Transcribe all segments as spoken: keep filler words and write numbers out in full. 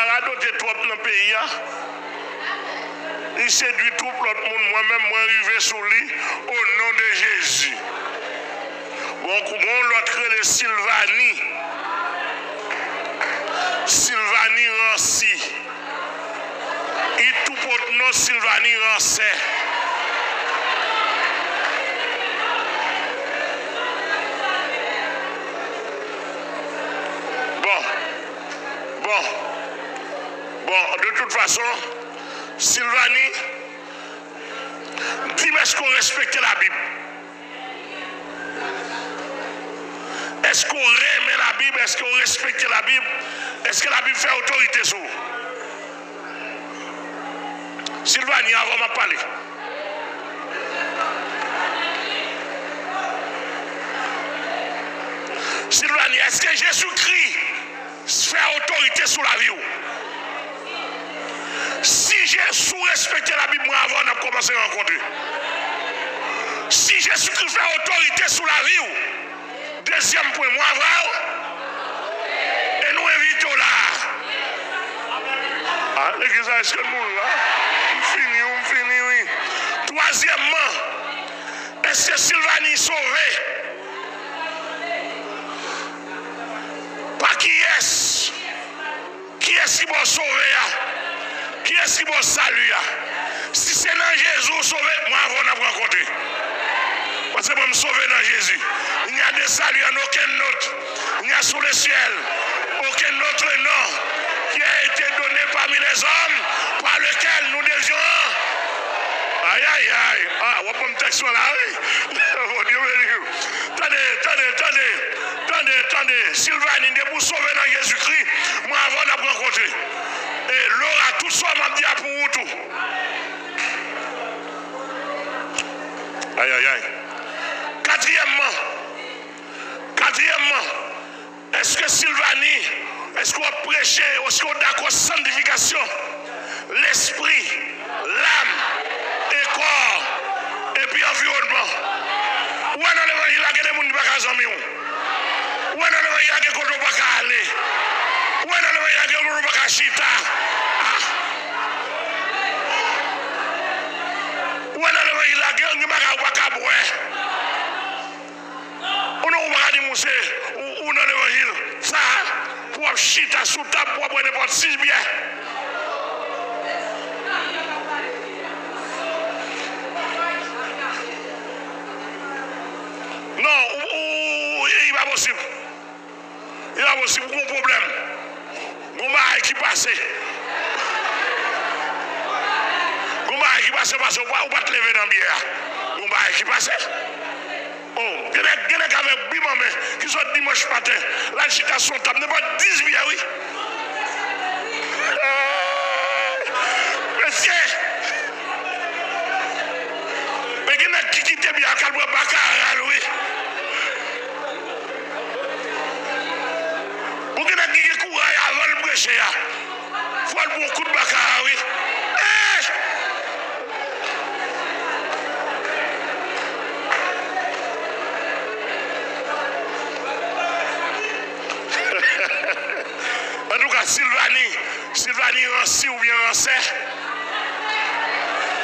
Radote twòp nan peyi a. Li sedui twòp lòt moun. Mwen menm, mwen rive sou li, o non de Jezi. Bon, kou- bon, lòt rele Silvani. Silvani ransi. Li tou pot non Silvani ransè. Bon. Bon. Bon, de tout fason, Silvani, di m, èske w respekte Labib? Èske w renmen Labib? Èske w respekte Labib? Èske Labib fè otorite sou ou? Silvani, avè w m ap pale. Silvani, èske Jezikri fè otorite sou lavi w? Si Jezi respekte Labib, mwen avè w n ap kòmanse rankontre. Si Jezikri fè otorite sou lavi w, dezyèm pwen, mwen avè w. E nou envite w la. A, legliz la, èske nou la? M fini, wi, m fini, wi. Twazyèmman, èske Silvani sove? Pa kiyès? Kiyès ki ba w sove a? Kiyès ki ba w sali a? Si se nan Jezi w sove, mwen avè w n ap rankontre. Paske mwen, m sove nan Jezi. Il n'y a de salut en aucun autre. Il n'y a sous le ciel aucun autre nom qui a été donné parmi les hommes par lequel nous devions. Ay, ay, ay. A, w ap ban m tèks mwen la, wi. Bondye beni w. Tande, tande, tande, tande, tande. Silvani, depi w sove nan Jezikri, mwen avè w n ap rankontre. E Lora, tout sa w m ap di a pou ou tou. Ay, ay, ay. Katriyèmman, katriyèmman, èske Silvani, èske w ap preche, èske w dakò santifikasyon lespri, lam, e kò, epi anviwònman? Ou wè nan levanjil la, gen de moun ki pa ka zanmi w. Ou wè nan levanjil la, gen kote w pa ka ale. Ou wè nan levanjil la, gen kote w pa ka chita. A. Ou wè nan levanjil la, gen, gen bagay ou pa ka bwè. Ou non, ou pa ka di moun se ou, ou nan levanjil. Sa, pou w ap chita sou tab, pou w ap bwè nenpòt sis byè. Non, ou, ou, ou, li pa posib. Li pa posib, ou gon pwoblèm. Gon bagay ki pase. Gon bagay ki pase, pase, ou pa, ou pa t leve nan byè a. Gon bagay ki pase. Oh, gen nèg, gen nèg avèk bib an men, ki sot dimanch maten, l al chita sou yon tab, nenpòt dis byè, wi. Hey! Mesye! Men gen nèg ki kite byè a, k al pran bakara l, wi. Bon, gen nèg ki gen kouraj avan l preche a. Fò l pran yon kout bakara, wi. Eh! Antouka, Silvani, Silvani ransi oubyen ransè,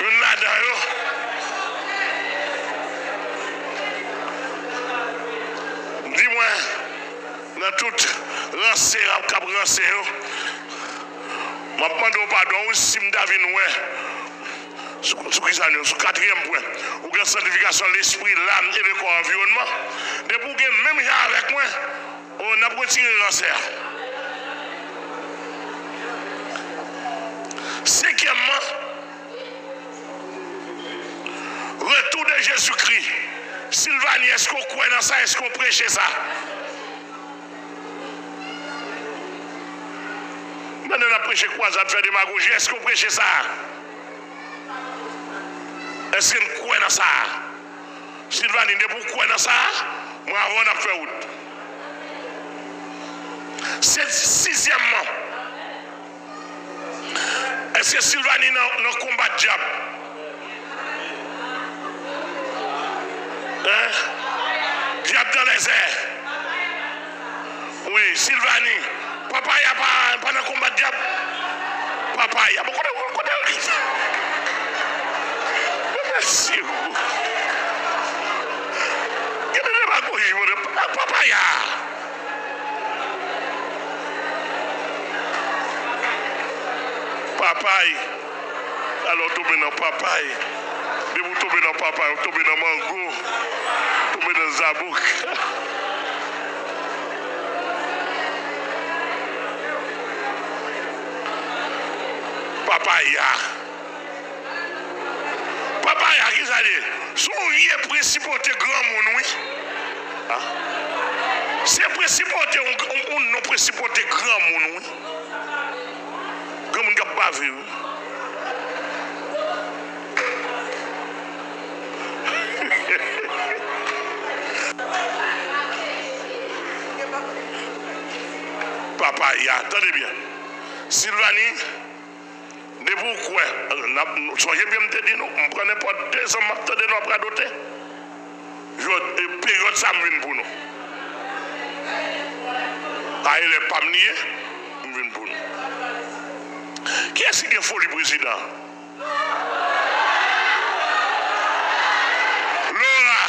youn ladan yo. Di mwen, nan tout ransè k ap ranse yo, m ap mande w padon, wi, si m ta vin wè sou, sou ki sa nou, sou katriyèm pwen, ou gen santifikasyon lespri, lam e le kò, anviwònman. Depi w gen menm jan avèk mwen, o, n ap retire ransè a. Senkyèmman, retou de Jezikri. Silvani, èske w kwè nan sa? Èske w preche sa? Pandan n ap preche kwazad, fè demagoji, èske w preche sa? Èske n kwè nan sa? Silvani, depi w kwè nan sa, mwen avè w n ap fè wout. Se sizyèmman, èske Silvani nan, nan konbat dyab? Hein? Dyab dans les airs. Wi, Silvani, Papaya pa, pa nan konbat dyab. Papaya, bon, kote, kote, mèsi. Gen de demagoji, mwen, papaya. Papay. Alò, w tonbe nan papay. Depi w tonbe nan papay, w tonbe nan mango, tonbe nan zaboka. Papaya. Papaya, kisa l ye? Se yon vye prensipòte granmoun, wi. A? Se prensipòte, yon, yon, yon non prensipòte granmoun, wi. Granmoun k ap bave, wi. Papaya, tande byen. Silvani, depi w kwè, n ap, sonje byen m te di nou, m pran nenpòt dezanm, m ap tande nou ap radote. Jodi, e, peryòd sa a m vin pou nou. A, e lè pa m li ye, m vin pou nou. Kiyès ki gen foli prezidan? Laura,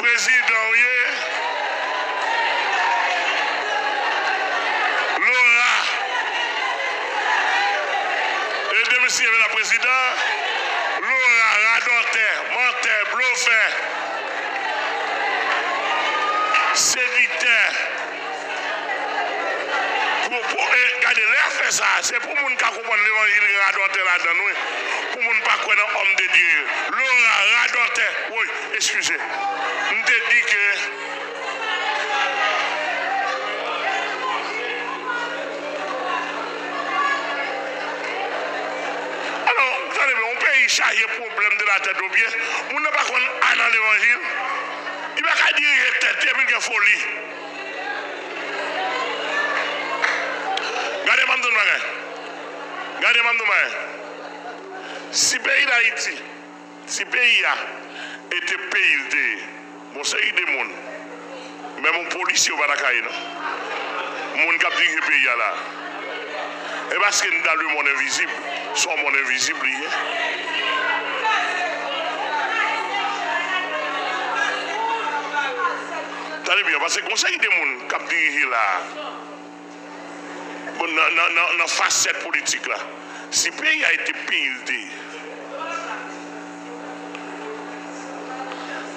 prezidan w ye. Laura, ede misye vin la prezidan. Laura, radòtè, mantè, blofè, seditè. Pou, pou, e, gade, lè a fè sa, se pou moun ka konprann levanjil gen radòtè ladan l, wi. Pou moun pa kwè nan òm de Dye. Laura, radòtè. Woy, eskize. M te di ke Alò, tande byen, yon peyi chaje pwoblèm de la tèt o pye, moun nan pa konn a nan levanjil, li pa ka dirije tèt li epi l gen foli. Gade, m ap di w yon bagay. Gade, m ap di w yon bagay. Si peyi Dayiti, si peyi a te peyi l te ye, gon seri de moun, menm yon polisye yo pa ta ka ye, non. Moun k ap dirije peyi a la. E paske n nan lemonn envizib, se yon monn envizib li ye. Tande byen, paske gon seri de moun k ap dirije la. Bon, nan, nan, nan, nan fasèt politik la, si peyi a te peyi l te ye,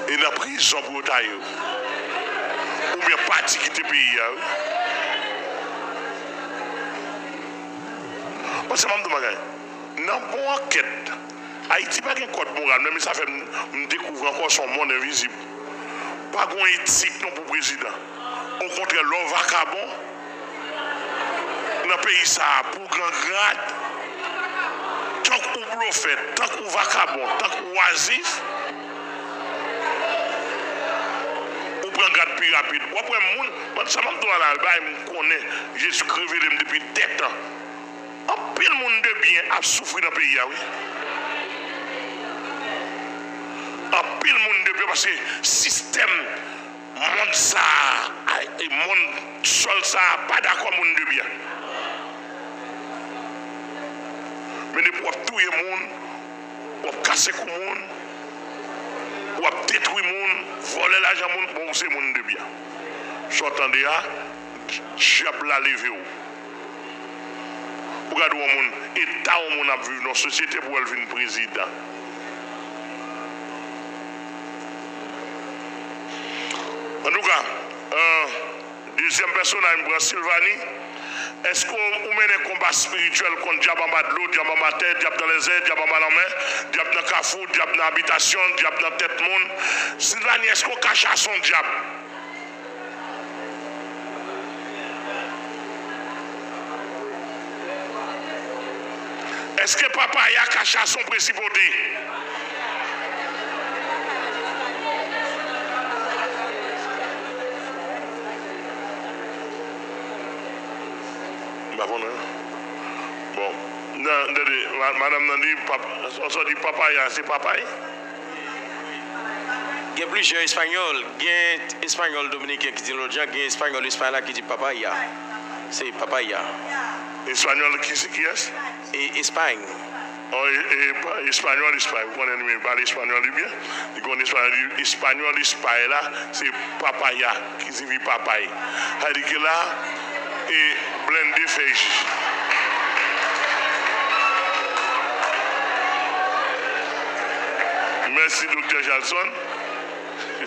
e nan prizon pou yo ta ye, wi. Oubyen pati kite peyi a, wi. Paske m ap di w bagay, nan bon ankèt, Ayiti pa gen kòd moral, menm sa fè m, m dekouvri ankò se yon monn envizib. Pa gen etik non pou prezidan. Okontrè, lè w vakabon nan peyi sa a, pou w gran grad, tank ou blofè, tank ou vakabon, tank ou wazif, ou pran grad pi rapid. W ap wè moun, mwen, sa m ap di w la, bagay m konnen, Jezikri revele m depi dètan. Anpil moun de byen ap soufri nan peyi a, wi. Anpil moun de byen, paske sistèm mond sa a, ay, e mond sòl sa a pa dakò moun de byen. Men depi w ap touye moun, w ap kase kou moun, w ap detwi moun, vòlè lajan moun, bon, ou se moun de byen. Sa w tande a, dyab la leve w. Ou gade yon moun, eta yon moun ap viv nan sosyete pou w wè l vin prezidan. Antouka, euh, dezyèm pèsonaj, m pran Silvani. Èske w, ou mennen konba espirityèl kont dyab anba dlo, dyab anba tè, dyab nan lèzè, dyab anba lanmè, dyab nan kafou, dyab nan abitasyon, dyab nan tèt moun? Silvani, èske w ka chase yon dyab? Èske papaya ka chase yon prensipòte? M pa konnen. Bon, nan, tande, ma-, madanm nan di, pap-, sa w di papaya, se papay? Gen plizyè espanyòl. Gen espanyòl dominiken ki di l lòt jan, gen espanyòl espay la ki di papaya. Se papaya. Espanyòl ki se kiyès? E, Espay. Oh, e, e, pa, espanyòl, Espay. Ou konnen li menm pale espanyòl li byen. Li konn espanyòl, li, espanyòl, Espay la, se papaya, ki siyifi papay. Sa vle di ke la, e, blende fèy. Mèsi, Doktè Jalson.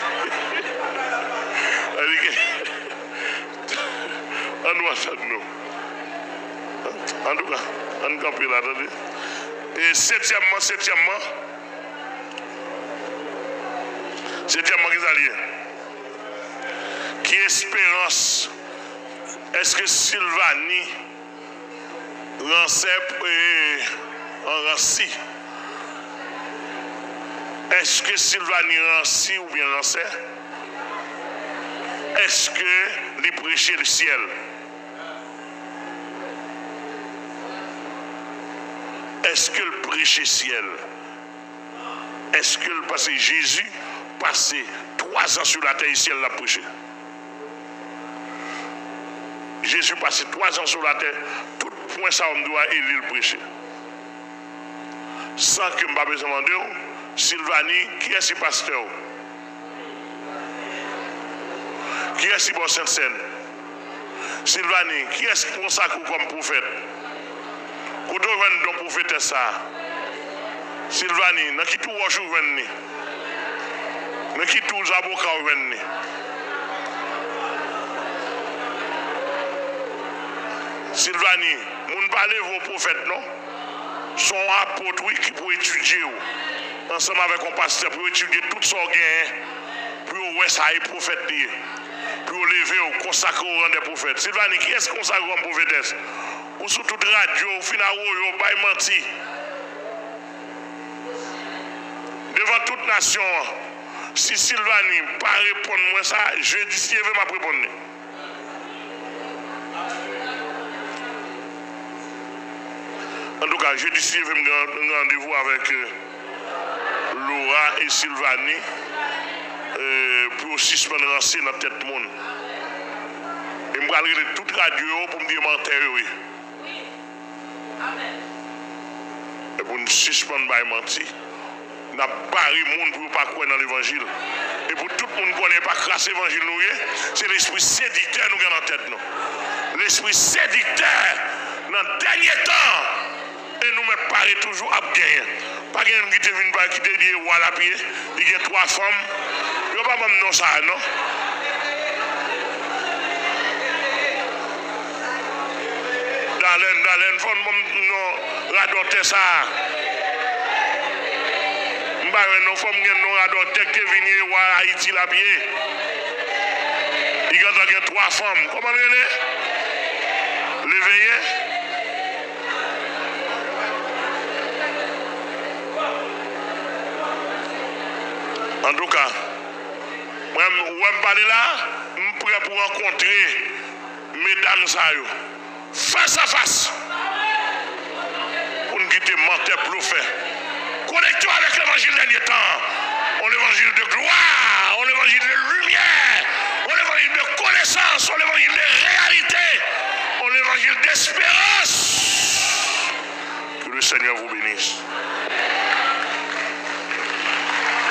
Sa vle di ke Ann wè tèt nou. Antouka, ann kanpe la, tande. E setyèmman, setyèmman. Setyèmman, kisa l ye? Ki esperans èske Silvani ransè, e, an ransi? Èske Silvani ransi oubyen ransè? Èske li preche lesyèl? Èske l preche syèl? Èske l pase Jezi pase twa zan sou latè e syèl l ap preche? Jezi pase twa zan sou latè, tout pwen sa yo m di w a, e li l preche. San ke m pa bezwen mande w, Silvani, kiyès ki pastè w? Kiyès ki ba w Sentsèn? Silvani, kiyès ki konsakre w kòm pwofèt? Kote w jwenn don pwofetès sa a? Silvani, nan ki twou wòch ou jwenn li? Nan ki twou zaboka w jwenn li? Silvani, moun pa leve w pwofèt non. Se yon apot, wi, ki pou etidye w ansanm avèk yon pastè, pou yo etidye tout sa w genyen, pou yo wè sa e pwofèt li ye, pou yo leve w, konsakre w ran dè pwofèt. Silvani, kiyès ki konsakre w kòm pwofetès? Ou sou tout radyo, ou fin awoye w, bay manti devan tout nasyon an. Si Silvani pa reponn mwen sa, jedi, si Dye vle, m ap reponn li. Antouka, jedi, si Dye vle, m gen randevou avèk, e, Laura e Silvani, e, pou yo sispann ranse nan tèt moun. E m pral rele tout radyo yo pou m di yo mantè yo ye. E pou n sispann bay manti. N ap bare moun pou yo pa kwè nan levanjil. E pou tout moun konnen pa kras levanjil nou ye, se lespri sediktè nou gen nan tèt nou. Lespri sediktè nan dènye tan. E nou mèt pare toujou ap genyen. Pa gen youn ki te vin pa ki te di e wa l ap ye, li gen twa fanm. Yo pa ban m non sa a non. Dalèn, Dalèn, fò n ban m non radòtè sa a. M pa wè non, fò m gen non radòtè ki te vin ye wa Ayiti l ap ye. Li gentan gen twa fanm. Kòman l rele? Leveye? Antouka, mwen, ou wè m pale la, m prè pou rankontre medam sa yo. Fas a fas. Pou n kite mantè, blofè. Konekte w avèk levanjil dènye tan an. Yon levanjil de